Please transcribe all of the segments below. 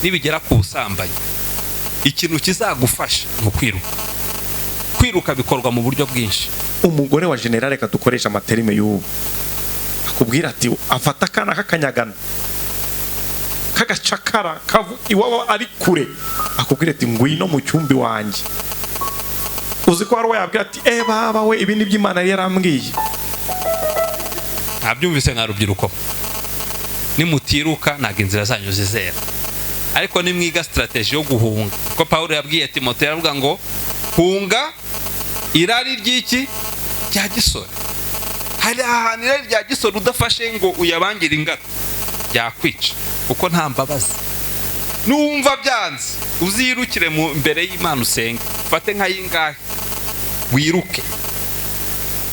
Nibigera ku busambanyi, ikintu kizagufasha ni ukwiruka. Kwiruka bikorwa mu buryo bwinshi. Umugore wa general, reka dukoresha ama termes y'ubu, akubwira ati afata akana k'akanyagano k'agacakara kavu iwabo ari kure, akubwira ati: "Ngwino mu cyumbi wanjye." Uzi ko hari uwo yabwira ati: "Eh baba we, ibi ni by'Imana yari yarambwiye." Ntabyumvise nka rubyiruko, nimutiruka ntabwo inzira zanyu zizera. Ariko nimwiga stratégie yo guhunga, kuko Paul yabwiye Timote, yaravuga ngo: "Hunga irari ry'iki rya gisore." Hari ahantu irari rya gisore udafashe ngo uyabangire ingata byakwica, kuko nta mbabazi. Nuwumva byanze, uzirukire mu mbere y'Imana, usenge, ufate nka y'ingahe, wiruke.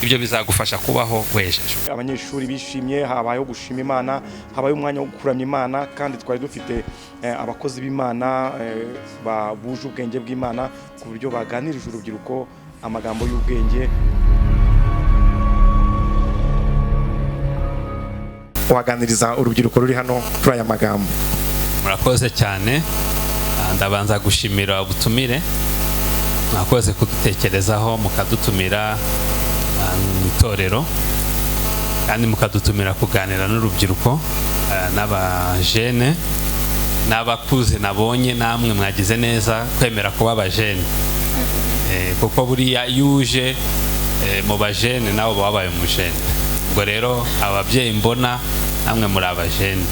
Ibyo bizagufasha kubaho wejejwe. Abanyeshuri bishimye, habayeho gushima Imana, habayeho umwanya wo kuramya Imana, kandi twari dufite abakozi b'Imana buje ubwenge bw'Imana, ku buryo baganirije urubyiruko amagambo y'ubwenge. Waganiriza urubyiruko ruri hano kuri aya magambo? Murakoze cyane. Ndabanza gushimira ubutumire. Mwakoze kudutekerezaho mukadutumira mu itorero, kandi mukadutumira kuganira n'urubyiruko, n'abajene n'abakuze. Nabonye namwe mwagize neza kwemera kuba abajene, kuko buriya iyo uje mu bajene nawe uba wabaye umujene. Ubwo rero ababyeyi mbona namwe muri abajene,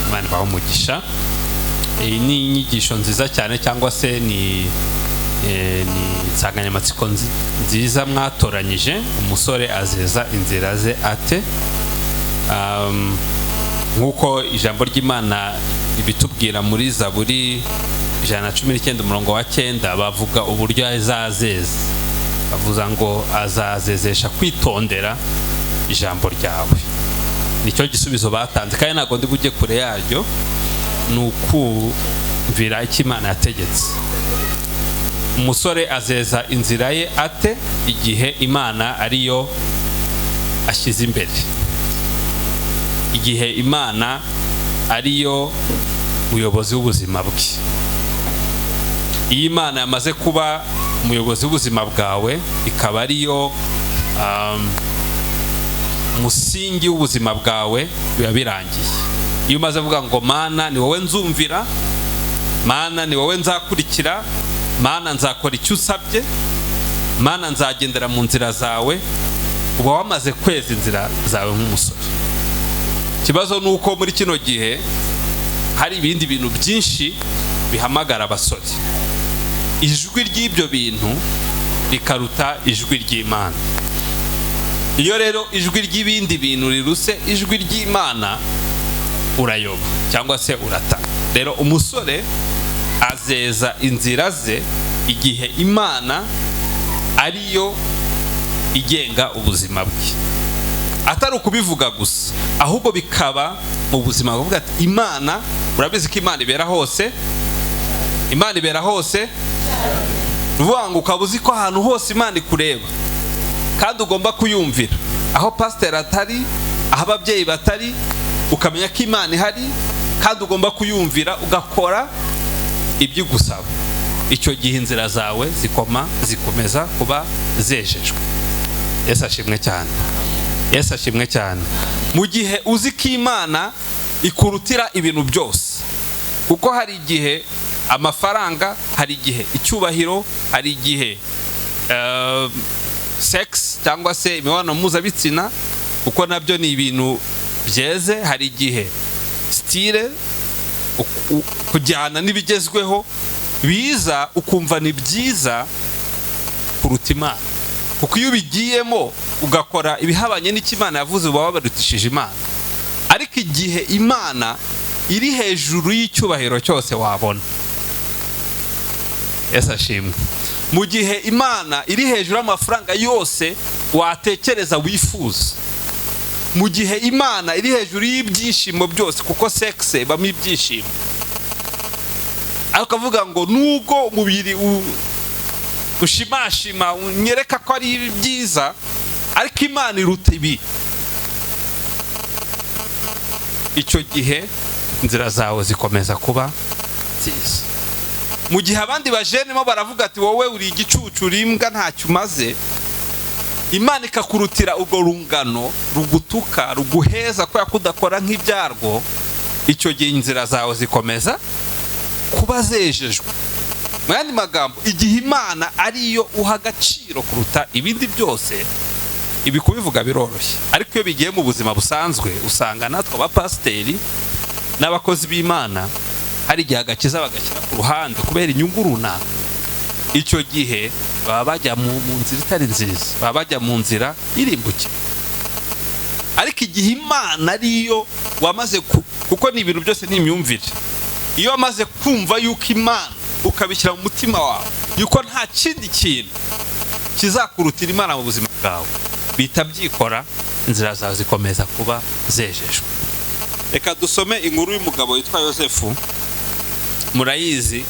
Imana ibahe umugisha. Iyi ni inyigisho nziza cyane, cyangwa se ni insanganyamatsiko nziza mwatoranyije: umusore azeza inzira ze ate? Nk'uko ijambo ry'Imana ribitubwira muri Zaburi 119 umurongo wa 9, bavuga uburyo azazeza, bavuza ngo azazezesha kwitondera ijambo ryawe. Nicyo gisubizo batanze, kandi ntabwo ndi bujye kure yaryo. Ni ukumvira icyo Imana yategetse. Umusore azeza inzira ye ate igihe Imana ariyo ashyize imbere, igihe Imana ariyo muyobozi w'ubuzima bwe? Iyo Imana yamaze kuba umuyobozi w'ubuzima bwawe, ikaba ariyo musingi w'ubuzima bwawe, biba birangiye. Iyo umaze kuvuga ngo: "Mana, ni wowe nzumvira, Mana, ni wowe nzakurikira, Mana, nzakora icyo usabye, Mana, nzagendera mu nzira zawe," uba wamaze kweza inzira zawe nk'umusore. Ikibazo ni uko muri kino gihe hari ibindi bintu byinshi bihamagara abasore, ijwi ry'ibyo bintu rikaruta ijwi ry'Imana. Iyo rero ijwi ry'ibindi bintu riruse ijwi ry'Imana, urayoba cyangwa se urata. Rero umusore azeza inzira ze igihe Imana ariyo igenga ubuzima bwe, atari ukubivuga gusa, ahubwo bikaba mu buzima, buvuga ati: "Imana." Urabizi ko Imana ibera hose, Imana ibera hose. Uvuga ngo ukaba uzi ko ahantu hose Imana ikureba kandi ugomba kuyumvira. Aho pasiteri atari, aho ababyeyi batari, ukamenya ko Imana ihari kandi ugomba kuyumvira, ugakora ibyo igusaba. Icyo gihe inzira zawe zikomeza kuba zejejwe. Yesu ashimwe cyane, Yesu ashimwe cyane. Mu gihe uzi ko Imana ikurutira ibintu byose, kuko hari igihe amafaranga, hari igihe icyubahiro, hari igihe sex cyangwa se imibonano mpuzabitsina, kuko nabyo ni ibintu byeze, hari igihe style, kujyana n'ibigezweho biza, ukumva ni byiza kuruta Imana. Kuko iyo ubigiyemo ugakora ibihabanye n'icyo Imana yavuze, uba wabarutishije Imana. Ariko igihe Imana iri hejuru y'icyubahiro cyose wabona, Yesu ashimwe, mu gihe Imana iri hejuru y'amafaranga yose watekereza wifuza, mu gihe Imana iri hejuru y'ibyishimo byose, kuko sex ibamo ibyishimo, ariko avuga ngo nubwo umubiri ushimashima, unyereka ko ari byiza, ariko Imana iruta ibi, icyo gihe inzira zawe zikomeza kuba Kwibatiza. Mu gihe abandi bajenemo baravuga ati: "Wowe uri igicucu, uri imbwa, ntacyo umaze," Imana ikakurutira urwo rungano rugutuka, ruguheza kubera ko udakora nk'ibyarwo. Icyo gihe inzira zawe zikomeza kuba zejejwe. Mu yandi magambo, igihe Imana ariyo uha agaciro kuruta ibindi byose. Ibi kubivuga biroroshye, ariko iyo bigiye mu buzima busanzwe, usanga natwe abapasiteri n'abakozi b'Imana hari igihe agakiza bagashyira ku ruhande kubera inyungu runaka. Icyo gihe baba bajya mu nzira itari nziza, baba bajya mu nzira irimbukira. Ariko igihe Imana ariyo wamaze, kuko ni ibintu byose ni imyumvire, iyo wamaze kumva yuko Imana, ukabishyira mu mutima wawe yuko nta kindi kintu kizakurutira Imana mu buzima bwawe, bihita byikora, inzira zawe zikomeza kuba zejejwe. Reka dusome inkuru y'umugabo witwa Yosefu. Murayizi,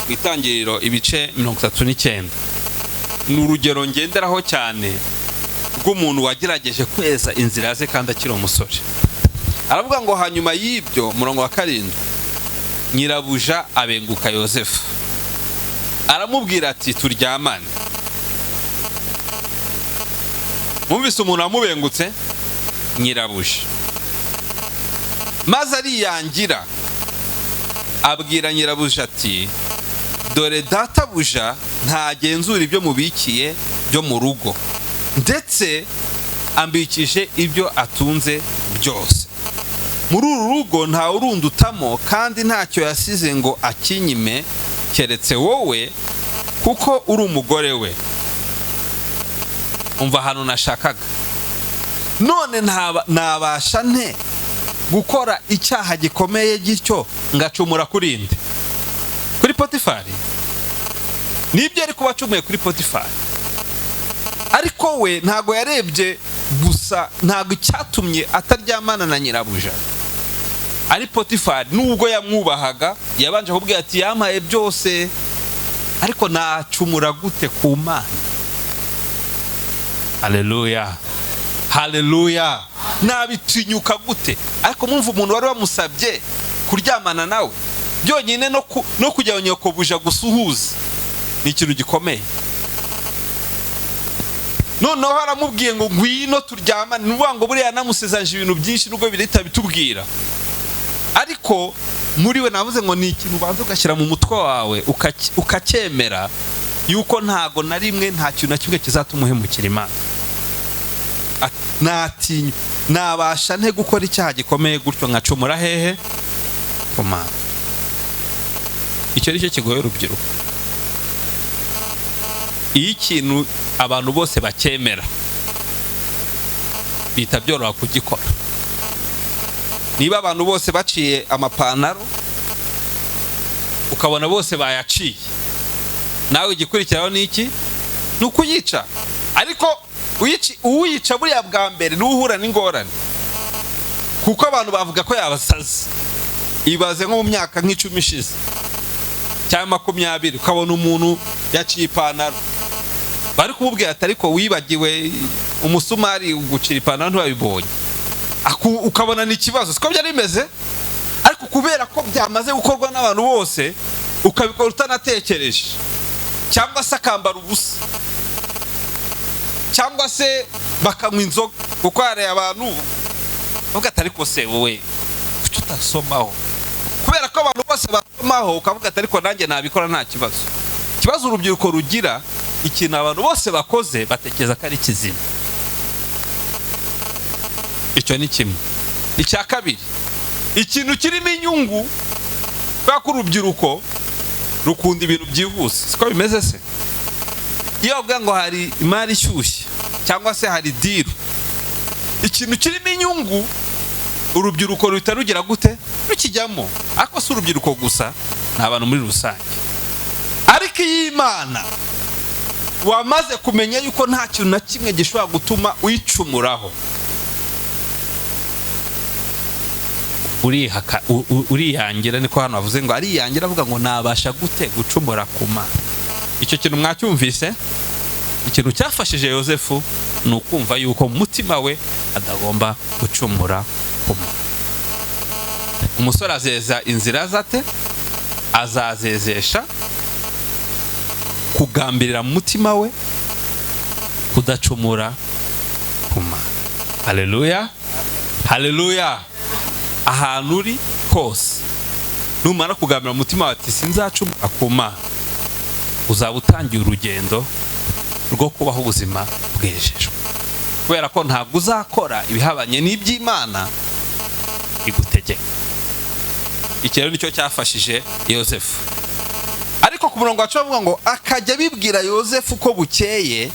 mu Itangiriro ibice 39. Ni urugero ngenderaho cyane rw'umuntu wagerageje kweza inzira ze kandi akiri umusore. Aravuga ngo: "Hanyuma y'ibyo," murongo wa 7, "nyirabuja abenguka Yosefu, aramubwira ati: 'Turyamane.'" Mwumvise umuntu wamubengutse? Nyirabuja. "Maze ariyangira, abwira nyirabuja ati: 'Dore databuja ntagenzura ibyo mubikiye byo mu rugo, ndetse ambikije ibyo atunze byose. Muri uru rugo ntawe urundutamo, kandi ntacyo yasize ngo akinyime keretse wowe, kuko uri umugore we.'" Umva ahantu nashakaga: "None nabasha nte gukora icyaha gikomeye gityo, ngacumura kuri nde? Kuri Potifari?" Nibyo, ari kuba acumuye kuri Potifari, ariko we ntabwo yarebye gusa. Ntabwo icyatumye ataryamana na nyirabuja ari Potifari, nubwo yamwubahaga. Yabanje kubwira ati: "Yampaye byose, ariko nacumura gute ku Mana?" Haleluya, haleluya! Nabitinyuka gute? Ariko mwumva umuntu wari wamusabye kuryamana nawe byonyine, no kujya nyokobuja gusuhuza ni ikintu gikomeye. Noneho aramubwiye ngo: "Ngwino turyamane." Ni ukuvuga ngo buriya yanamusezeranyije ibintu byinshi, nubwo birita bitubwira, ariko muri we navuze ngo ni ikintu ubanza ugashyira mu mutwe wawe, ukacyemera yuko ntago na rimwe, nta kintu na kimwe kizatuma uhemukira Imana. Natinya, nabasha nte gukora icyaha gikomeye gutyo, nkacumura hehe? Ku Mana? Icyo ni cyo kigoye urubyiruko. Iyo ikintu abantu bose bacyemera, bihita byoroha kugikora. Niba abantu bose baciye amapantaro, ukabona bose bayaciye, nawe igikurikiraho ni iki? Ni ukuyica. Ariko uwiyica buriya bwa mbere niwe uhura n'ingorane, kuko abantu bavuga ko yabasaze. Ibaze nko mu myaka nk'10 ishize cyangwa 20, ukabona umuntu yaciye ipantaro, bari kumubwira ati: "Ariko wibagiwe umusumari, gucira ipantaro ntiwabibonye?" Ukabona ni ikibazo. Siko byari bimeze, ariko kubera ko byamaze gukorwa n'abantu bose, ukabikora utanatekereje, cyangwa se akambara ubusa, cyangwa se bakanywa inzoga, kuko hari abantu bavuga ati: "Ariko se wowe kuki utasomaho?" Kubera ko abantu bose basomaho, ukavuga ati: "Ariko nanjye nabikora, nta kibazo." Ikibazo urubyiruko rugira, ikintu abantu bose bakoze batekereza ko ari kizima. Icyo ni kimwe. Icya kabiri, ikintu kirimo inyungu, kubera ko urubyiruko rukunda ibintu byihuse. Siko bimeze se? Iyo bavuga ngo hari imari ishyushye cyangwa se hari deal, ikintu kirimo inyungu, urubyiruko ruhita rugira gute? Rukijyamo. Ariko si urubyiruko gusa, ni abantu muri rusange. Ariko iyo Imana wamaze kumenya yuko nta kintu na kimwe gishobora gutuma uyicumuraho, uriyangira. Niko hano bavuze ngo ariyangira, avuga ngo: "Nabasha gute gucumura ku Mana?" Icyo kintu mwacyumvise? Ikintu cyafashije Yosefu ni ukumva yuko mu mutima we adagomba gucumura ku Mana. Umusore azeza inzira ze ate? Azazezesha kugambirira mu mutima we kudacumura ku Mana. Haleluya, haleluya! Ahantu uri hose, numara kugambirira mu mutima wawe ati: "Sinzacumura ku Mana", uzaba utangiye urugendo rwo kubaho ubuzima bwejejwe, kubera ko ntabwo uzakora ibihabanye n'iby'Imana igutegeka. Iki rero nicyo cyafashije Yosefu. Ariko ku murongo wacu bavuga ngo akajya abibwira Yosefu ko bukeye,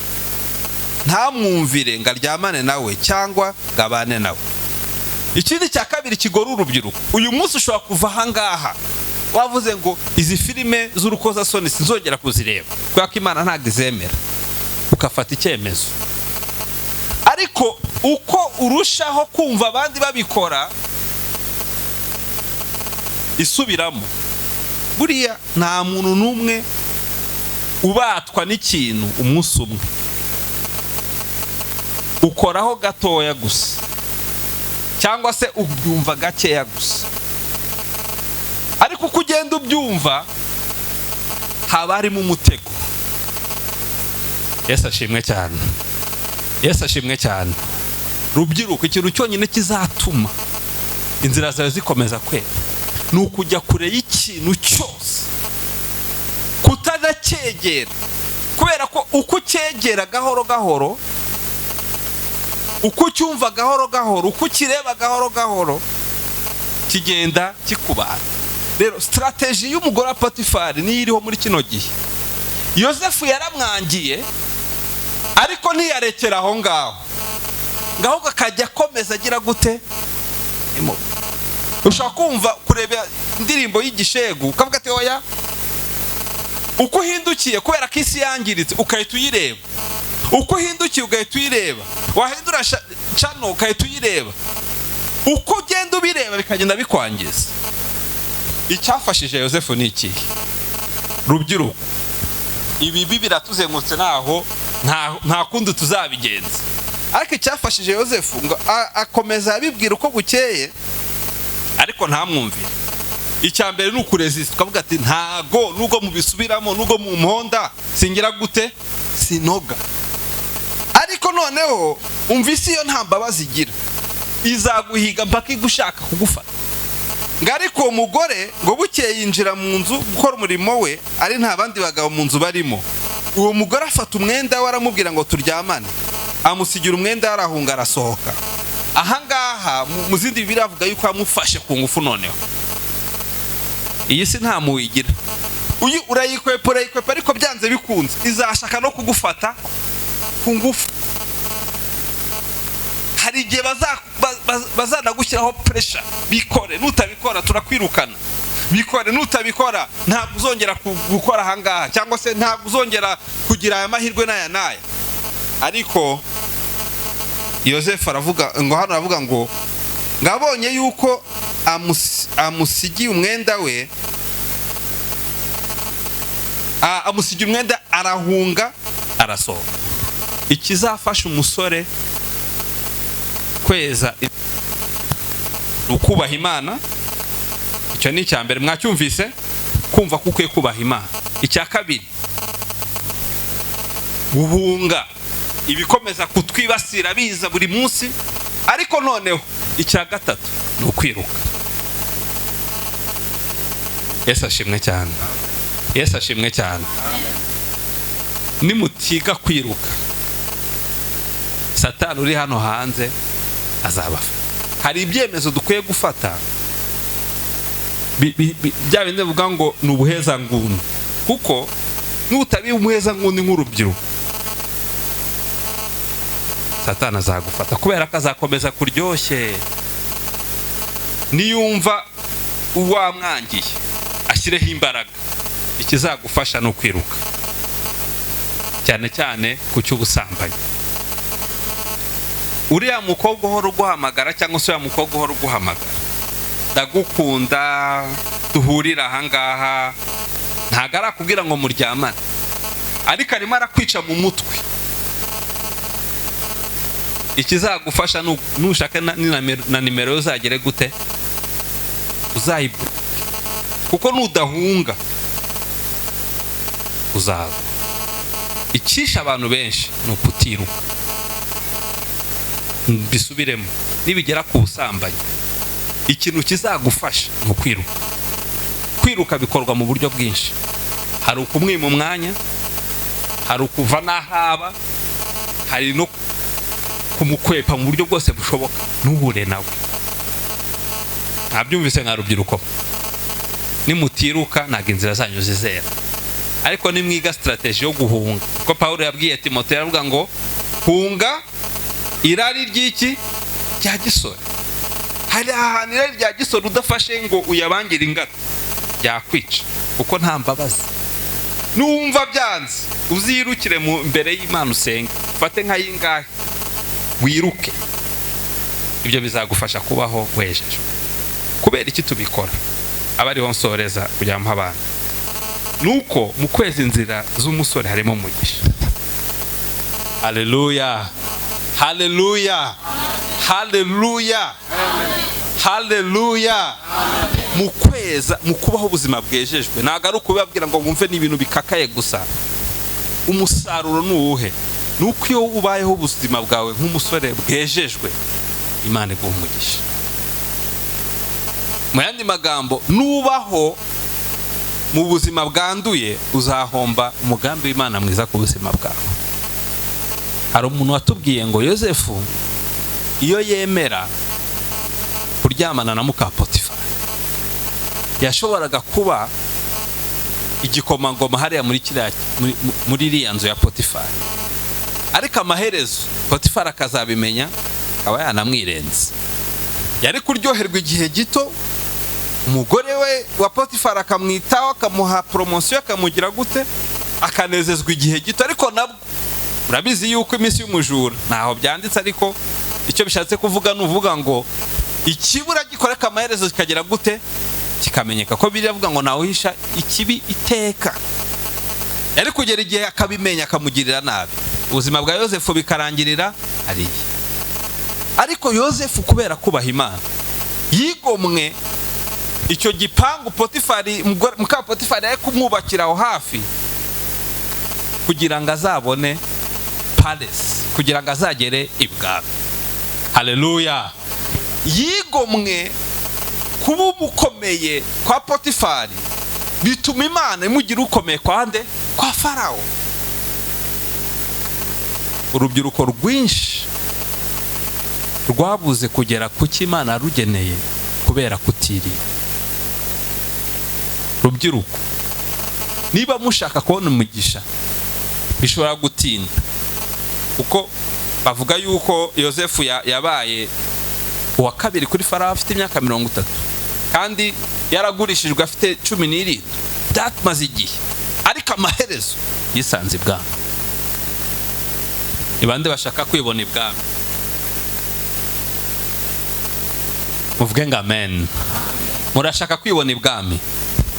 ntamwumvire ngo aryamane nawe cyangwa ngo abane nawe. Ikindi cya kabiri kigora urubyiruko uyu munsi, ushobora kuva ahangaha wavuze ngo: "Izi filime z'urukozasoni sinzongera kuzireba, kubera ko Imana ntabwo izemera", ugafata icyemezo. Ariko uko urushaho kumva abandi babikora, isubiramo. Buriya nta muntu n'umwe ubatwa n'ikintu umunsi umwe, ukoraho gatoya gusa cyangwa se ubyumva gakeya gusa. Ariko uko ugenda ubyumva, haba harimo umutego. Yesu ashimwe cyane, Yesu ashimwe cyane. Rubyiruko, ikintu cyonyine kizatuma inzira zawe zikomeza kwera ni ukujya kure y'ikintu cyose, kutanacyegera, kubera ko uko ucyegera gahoro gahoro, uko ucyumva gahoro gahoro, uko ukireba gahoro gahoro, kigenda kikubana. Rero strategy y'umugore wa Potifari niyo iriho muri kino gihe. Yosefu yaramwangiye, ariko ntiyarekera aho ngaho, ngaho akajya akomeza agira gute? Ushobora kumva, kureba indirimbo y'igishegu, ukavuga ati: "Oya". Uko uhindukiye, kubera ko isi yangiritse, ugahita uyireba. Uko uhindukiye ugahita uyireba, wahindura channel ugahita uyireba. Uko ugenda ubireba bikagenda bikwangiza. Icyafashije Yosefu ni ikihe? Rubyiruko, ibibi biratuzengurutse, ntaho nta kundi tuzabigenza. Ariko icyafashije Yosefu, ngo akomeza abibwira uko bukeye, ariko ntamwumvire. Icya mbere ni ukurezisita, ukavuga ati: "Ntago, nubwo mubisubiramo, nubwo mu mponda, singira gute? Sinoga." Ariko noneho umva, isi yo nta mbabazi igira, izaguhiga mpaka igushaka kugufata. Ngo ariko uwo mugore, ngo bukeye yinjira mu nzu gukora umurimo we, ari nta bandi bagabo mu nzu barimo. Uwo mugore afata umwenda we, aramubwira ngo: "Turyamane." Amusigira umwenda we, arahunga, arasohoka. Ahangaha mu zindi Bibiliya avuga yuko yamufashe ku ngufu. Noneho iyi si nta muwigira, uyu urayikwepa, urayikwepa, ariko byanze bikunze izashaka no kugufata ku ngufu. Hari igihe bazanagushyiraho pressure: "Bikore, nutabikora turakwirukana, bikore, nutabikora ntabwo uzongera gukora ahangaha, cyangwa se ntabwo uzongera kugira aya mahirwe n'aya n'aya." Ariko Yosefu aravuga ngo, hano aravuga ngo abonye yuko amusigiye umwenda we, amusigiye umwenda, arahunga, arasohoka. Ikizafasha umusore kweza ni ukubaha Imana. Icyo ni icya mbere, mwacyumvise, kumva ko ukwiye kubaha Imana. Icya kabiri, guhunga ibikomeza kutwibasira biza buri munsi. Ariko noneho icya gatatu ni ukwiruka. Yesu ashimwe cyane, Yesu ashimwe cyane. Nimutiga kwiruka, Satani uri hano hanze azabafata. Hari ibyemezo dukwiye gufata, bya bindi bivuga ngo ni ubuhezanguni, kuko nutabiba umuhezanguni nk'urubyiruko, Satani azagufata, kubera ko azakomeza kuryoshye. Niyumva uwamwangiye, ashyireho imbaraga. Ikizagufasha ni ukwiruka, cyane cyane ku cy'ubusambanyi. Uriya mukobwa uhora uguhamagara, cyangwa se uriya mukobwa uhora uguhamagara: "Ndagukunda, duhurire ahangaha", ntabwo arakubwira ngo muryamane, ariko arimo arakwica mu mutwe. Ikizagufasha, nushaka na nimero uzagere gute, uzayibu Kuko nudahunga uzagwa. Icyishe abantu benshi ni ukutiruka. Mbisubiremo, nibigera ku busambanyi, ikintu kizagufasha ni ukwiruka. Kwiruka bikorwa mu buryo bwinshi. Hari ukumwima umwanya, hari ukuva n'ahaba, hari no kumukwepa mu buryo bwose bushoboka, ntuhure nawe. Ntabyumvise nka rubyiruko, nimutiruka ntabwo inzira zanyu zizera. Ariko nimwiga strategy yo guhunga, kuko Pawulo yabwiye Timoteyo, aravuga ngo hunga irari ry'iki? Rya gisore. Hari ahantu irari rya gisore udafashe ngo uyabangire ingata byakwica, kuko nta mbabazi. Numva byanze, uzirukire mu mbere y'Imana usenge, ufate nka yingahe wiruke. Ibyo bizagufasha kubaho wejejwe. Kubera iki tubikora? Aba ariho nsoreza kugira ngo abana, nuko mu kwezi inzira z'umusore harimo umugisha. Haleluya, haleluya, haleluya, haleluya. Mu kweza, mu kubaho ubuzima bwejejwe, ntabwo ari ukubabwira ngo wumve ni ibintu bikakaye gusa. Umusaruro ni uwuhe? Ni uko iyo ubayeho ubuzima bwawe nk'umusore bwejejwe, Imana iguha umugisha. Mu yandi magambo, nubaho mu buzima bwanduye, uzahomba umugambi w'Imana mwiza ku buzima bwawe. Hari umuntu watubwiye ngo Yosefu iyo yemera kuryamana na muka Potifari, yashoboraga kuba igikomangoma hariya muri kiriya, muri iriya nzu ya Potifari, ariko amaherezo Potifari akazabimenya, akaba yanamwirenze. Yari kuryoherwa igihe gito, umugore we wa Potifari akamwitaho, akamuha promotion, akamugira gute, akanezezwa igihe gito. Ariko nabwo urabizi yuko iminsi y'umujura, ntaho byanditse, ariko icyo bishatse kuvuga ni uvuga ngo ikibura gikoreka amaherezo kikagera gute? Kikamenyeka. Ko biravuga ngo ntawuhisha ikibi iteka. Yari kugera igihe akabimenya, akamugirira nabi, ubuzima bwa Yosefu bikarangirira hariya. Ariko Yosefu, kubera kubaha Imana, yigomwe icyo gipangu Potifari, muka Potifari yari kumwubakira aho hafi, kugira ngo azabone palace, kugira ngo azagere ibwami. Haleluya. Yigomwe kuba umukomeye kwa Potifari, bituma Imana imugira ukomeye kwa nde? Kwa Farawo. Urubyiruko rwinshi rwabuze kugera ku cyo Imana yarugeneye kubera kutirira. Rubyiruko, niba mushaka kubona umugisha, bishobora gutinda, kuko bavuga yuko Yosefu yabaye uwa kabiri kuri Farawo afite imyaka 30, kandi yaragurishijwe afite 17. Byamaze igihe, ariko amaherezo yisanze ibwami. Ni bande bashaka kwibona ibwami? Muvuge ngo amen. Murashaka kwibona ibwami?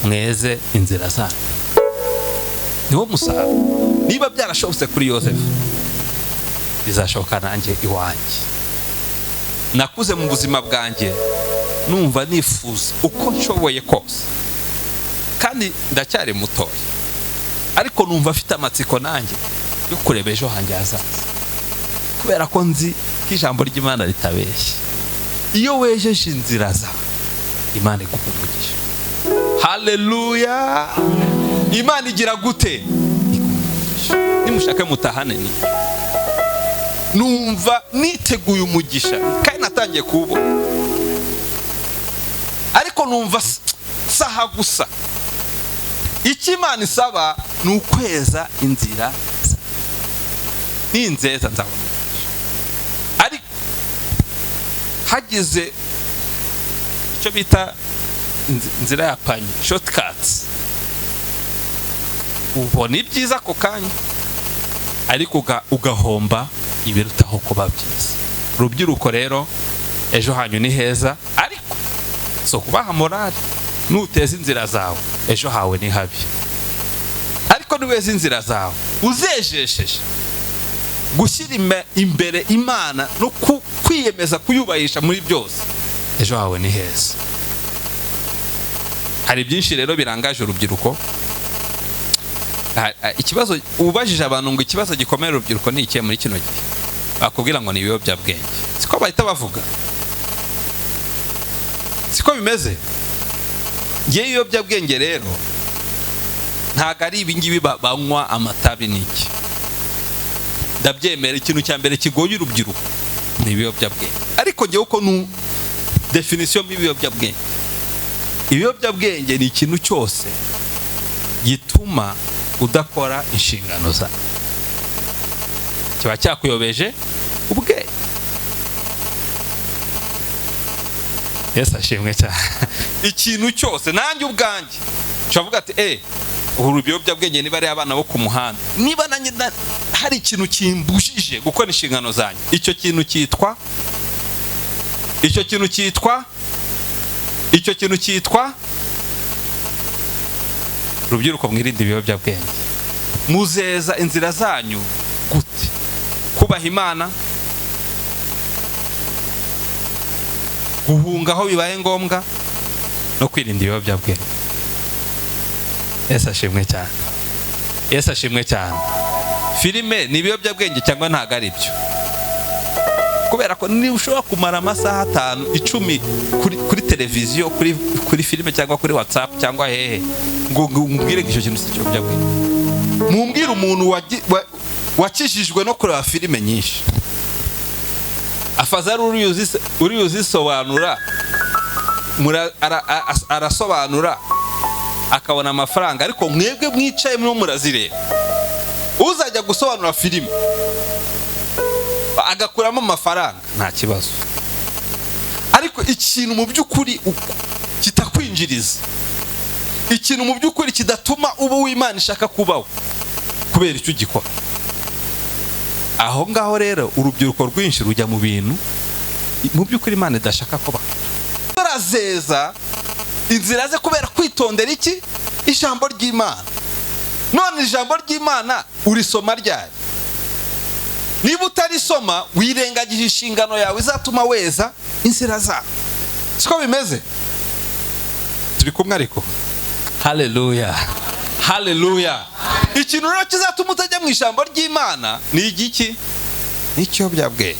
Mweze inzira zanyu, niwo musaruro. Niba byarashobotse kuri Yosefu, bizashoboka nanjye iwanjye. Nakuze mu buzima bwanjye numva nifuza uko nshoboye kose, kandi ndacyari mutoya, ariko numva afite amatsiko nanjye yo kureba ejo hanjye hazaza, kubera ko nzi ko ijambo ry'Imana ritabeshya. Iyo wejeje inzira zawe, Imana iguha umugisha. Haleluya. Imana igira gute? Iguha umugisha. Nimushake mutahane ni numva niteguye umugisha, kandi natangiye kuwubona, ariko numva saha gusa. Icyo Imana isaba ni ukweza inzira, ninzeza nzabona umugisha. Ariko hagize icyo bita inzira ya panyi, shortcuts, ubona ibyiza ako kanya, ariko ugahomba ibirutaho kuba byiza. Rubyiruko rero, ejo hanyu ni heza, ariko so kubaha morale, nuteza inzira zawe ejo hawe ni habi. Ariko niweza inzira zawe uzejesheje gushyira imbere Imana no kwiyemeza kuyubahisha muri byose, ejo hawe ni heza. Hari byinshi rero birangaje urubyiruko. Ikibazo ubajije abantu ngo ikibazo gikomeye urubyiruko ni ikihe muri kino gihe, bakubwira ngo ni ibiyobyabwenge. Siko bahita bavuga, siko bimeze. Ngewe ibiyobyabwenge rero ntabwo ari ibingibi banywa amatabi n'iki, ndabyemera. Ikintu cya mbere kigoye urubyiruko ni ibiyobyabwenge, ariko ngewe uko nu définition y'ibiyobyabwenge, ibiyobyabwenge ni ikintu cyose gituma udakora inshingano zawe, kiba cyakuyobeje ubwenge. Yesu ashimwe cyane. Ikintu cyose, nanjye ubwanjye nshobora kuvuga ati ubu ibiyobyabwenge niba ari abana bo ku muhanda, niba nanjye hari ikintu kimbujije gukora inshingano zanjye, icyo kintu cyitwa, icyo kintu cyitwa, icyo kintu cyitwa. Rubyiruko, mwirinde ibiyobyabwenge. Muzeza inzira zanyu gute? Kubaha Imana, guhunga aho bibaye ngombwa, no kwirinda ibiyobyabwenge. Yesu ashimwe cyane. Yesu ashimwe cyane. Filime ni ibiyobyabwenge cyangwa ntabwo ari byo? Kubera ko niba ushobora kumara amasaha 5, 10 kuri televiziyo, kuri filime cyangwa kuri WhatsApp cyangwa hehe, ngo umbwire ngo icyo kintu si ikiyobyabwenge. Mumbwire umuntu wakijijwe no kureba filime nyinshi, afazari uri uzisobanura, arasobanura akabona amafaranga, ariko mwebwe mwicaye mwo murazireba. Uzajya gusobanura filime agakuramo amafaranga nta kibazo, ariko ikintu mu by'ukuri kitakwinjiriza, ikintu mu by'ukuri kidatuma uba uw'Imana ishaka kubaho, kubera icyo ugikora. Aho ngaho rero urubyiruko rwinshi rujya mu bintu mu by'ukuri Imana idashaka ko bakora. Barazeza inzira ze kubera kwitondera iki? Ijambo ry'Imana. None ijambo ry'Imana urisoma ryari? Niba utarisoma wirengagije inshingano yawe izatuma weza inzira zawe. Siko bimeze? Turi kumwe ariko. Haleluya, haleluya. Ikintu rero kizatuma utajya mu ijambo ry'Imana ni igiki? Ni ikiyobyabwenge.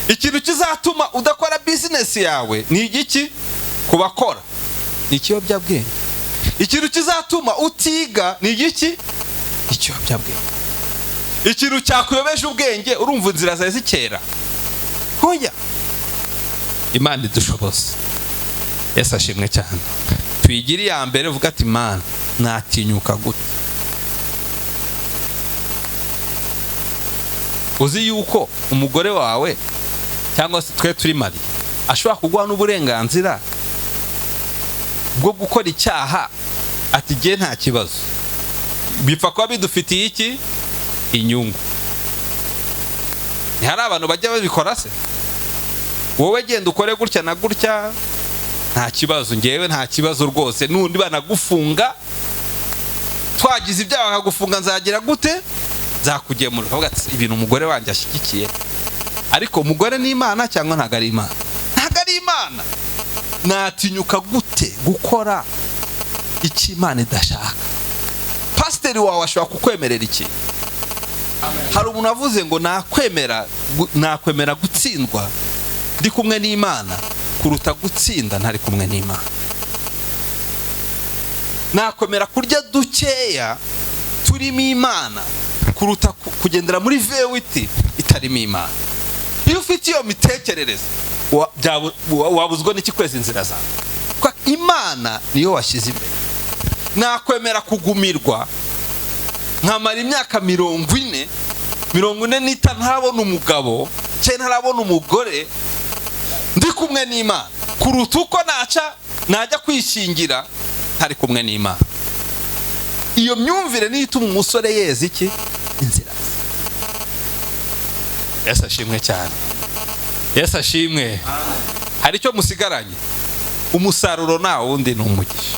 Ikintu kizatuma udakora business yawe ni igiki? Kubakora ni ikiyobyabwenge. Ikintu kizatuma utiga ni igiki? Ikiyobyabwenge. Ikintu cyakuyobeje ubwenge, urumva inzira zawe zikera. Hoya, Imana idushoboze. Yesu ashimwe cyane. Tuyigire iya mbere, uvuga ati Imana natinyuka gute? Uzi yuko umugore wawe cyangwa se twe turi mari ashobora kuguha n'uburenganzira bwo gukora icyaha ati jye nta kibazo, bipfa kuba bidufitiye iki? Inyungu. Hari abantu bajya babikora se? Wowe genda ukore gutya na gutya nta kibazo, ngewe nta kibazo rwose, nundi banagufunga twagize ibyaha bakagufunga nzagira gute? Nzakugemura. Ukavuga ati ibintu umugore wanjye ashyigikiye. Ariko umugore ni Imana cyangwa ntabwo ari Imana? Ntabwo ari Imana. Natinyuka gute gukora icyo Imana idashaka? Pasiteri wawe ashobora kukwemerera iki? Hari umuntu avuze ngo nakwemera gutsindwa ndi kumwe n'Imana kuruta gutsinda ntari kumwe n'Imana. Nakwemera kurya dukeya turimo Imana kuruta kugendera muri vewiti itarimo Imana. Iyo ufite iyo mitekerereze wabuzwa n'iki kweza inzira zawe? Kuko Imana niyo washyize imbere. Nakwemera kugumirwa nkamara imyaka 40, 45 ntarabona umugabo cyangwa ntarabona umugore ndi kumwe n'Imana, kuruta uko najya kwishingira ntari kumwe n'Imana. Iyo myumvire niyo ituma umusore yeza iki? Inzira. Yesu ashimwe cyane. Yesu ashimwe. Hari icyo musigaranye, umusaruro nta wundi ni umugisha.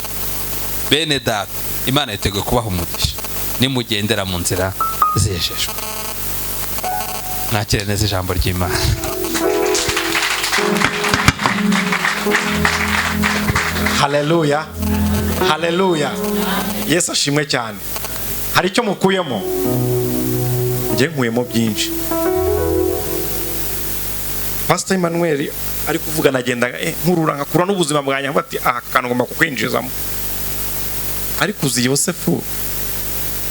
Bene data, Imana yiteguye kubaha umugisha nimugendera mu nzira zejejwe. Mwakire neza ijambo ry'Imana. Haleluya, haleluya! Yesu ashimwe cyane. Hari icyo mukuyemo? Njye nkuyemo byinshi. Pastor Emmanuel ari kuvuga, nagenda nkurura nkakura n'ubuzima bwanjye, nkavuga ati: "Aha kantu ngomba kukwinjizamo." Ariko uzi Yosefu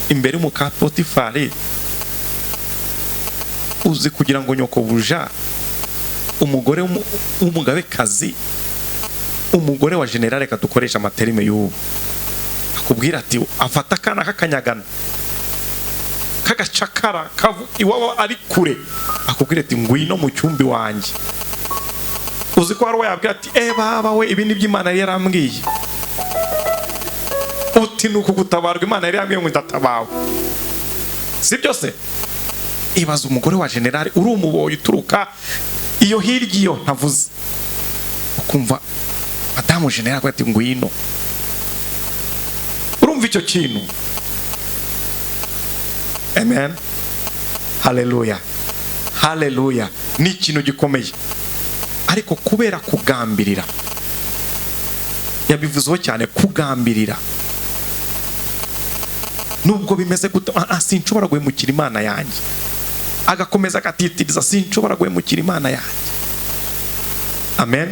imbere y'umuka Potifari, uzi kugira ngo nyokobuja, umugore w'umugabekazi, umugore wa generale, kadukoresha ama termes y'ubu, akubwira ati afata akana k'akanyagano k'agacakara iwabo ari kure, akubwira ati: "Ngwino mu cyumbi wanjye." Uzi ko hari uwo yabwira ati: "Eh baba we, ibi ni byo Imana yari yarambwiye." Uti: "Ni ukugutabarwa, Imana yari yambwiye ngo ndatabawe." Si byo se? Ibaza umugore wa generale, uri umuboyi uturuka iyo hirya iyo ntavuze, ukumva madamu generale avuga ati: "Ngwino." Urumva icyo kintu? Amen, haleluya, haleluya! Ni ikintu gikomeye, ariko kubera kugambirira, yabivuzeho cyane, kugambirira, nubwo bimeze gute, sinshobora guhemukira Imana yanjye. Agakomeza agatitiriza: "Sinshobora guhemukira Imana yanjye." Amen.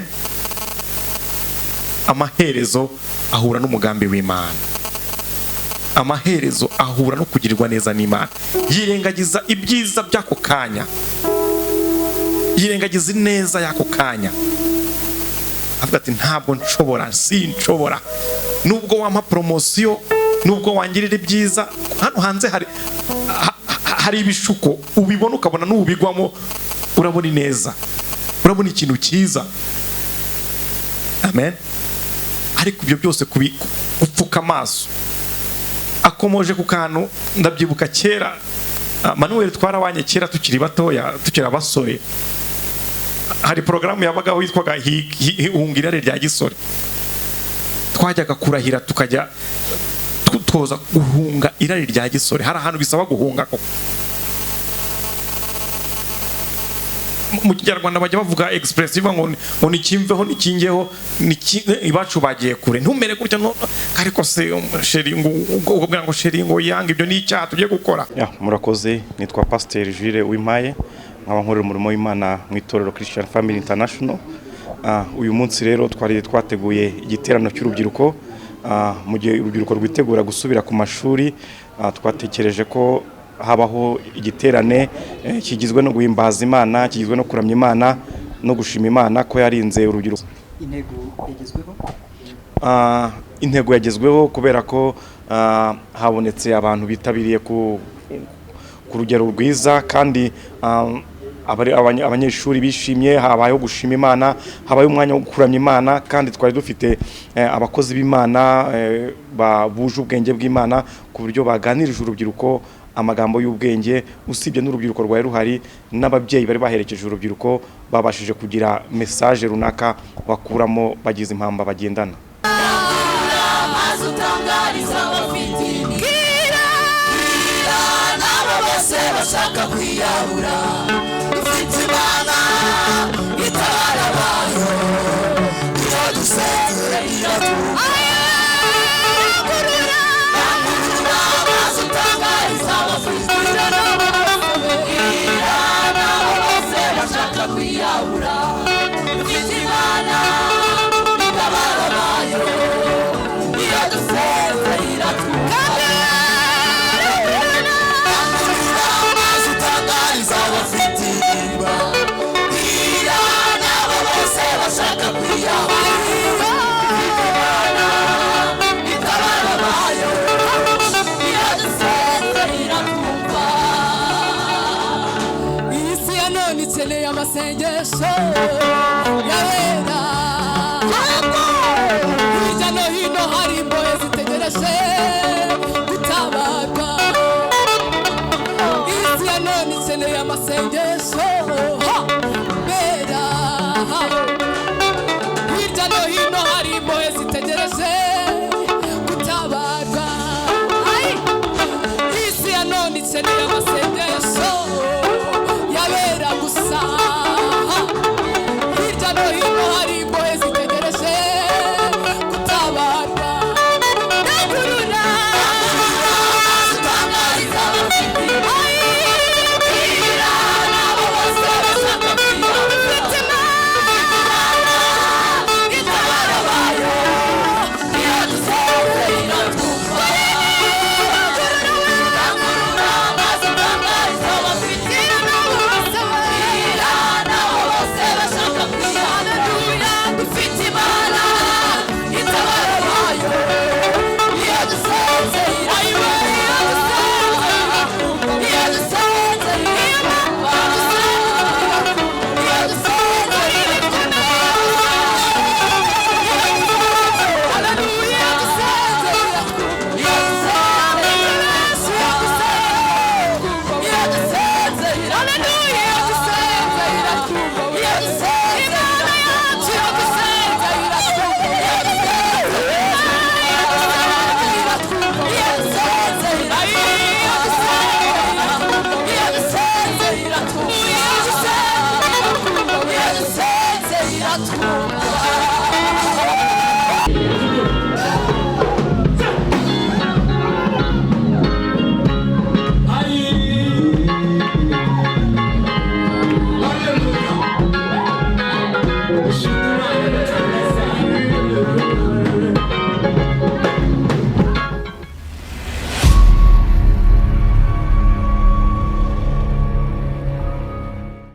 Amaherezo ahura n'umugambi w'Imana, amaherezo ahura no kugirirwa neza n'Imana. Yirengagiza ibyiza by'ako kanya, yirengagiza ineza y'ako kanya, avuga ati: "Ntabwo nshobora, sinshobora, nubwo wampa promotion, nubwo wangirira ibyiza." Hano hanze hari ibishuko ubibona, ukabona n'ubigwamo, urabona ineza, urabona ikintu cyiza. Amen. Ariko ibyo byose gupfuka amaso. Akomoje ku kantu ndabyibuka kera, Manuel twarabanye kera tukiri batoya, tukiri abasore. Hari porogaramu yabagaho yitwaga Hunga Irari rya Gisore. Twajyaga kurahira, tukajya tuza guhunga irari rya gisore. Hari ahantu bisaba guhunga koko. Mu Kinyarwanda bajya bavuga expression ivuga ngo nikimveho nikingeho, ibacu bagiye kure, ntumere gutya no, ariko se chéri, ngo ubwira ngo chéri, ngo yanga, ibyo ni icyaha tugiye gukora. Ya, murakoze. Nitwa Pasiteri Jules Uwimpaye, nkaba nkorera umurimo w'Imana mu itorero Christian Family International. Uyu munsi rero twari twateguye igiterano cy'urubyiruko. Mu gihe urubyiruko rwitegura gusubira ku mashuri, twatekereje ko habaho igiterane kigizwe no guhimbaza Imana, kigizwe no kuramya Imana no gushima Imana ko yarinze urubyiruko. Intego yagezweho? Intego yagezweho kubera ko habonetse abantu bitabiriye ku rugero rwiza, kandi abanyeshuri bishimye. Habayeho gushima Imana, habayeho umwanya wo kuramya Imana, kandi twari dufite abakozi b'Imana buje ubwenge bw'Imana, ku buryo baganirije urubyiruko amagambo y'ubwenge. Usibye n'urubyiruko rwari ruhari, n'ababyeyi bari baherekeje urubyiruko babashije kugira message runaka bakuramo, bagize impamba bagendana. Maze utangariza abafite imibwira n'abo bose bashaka kwiyahura.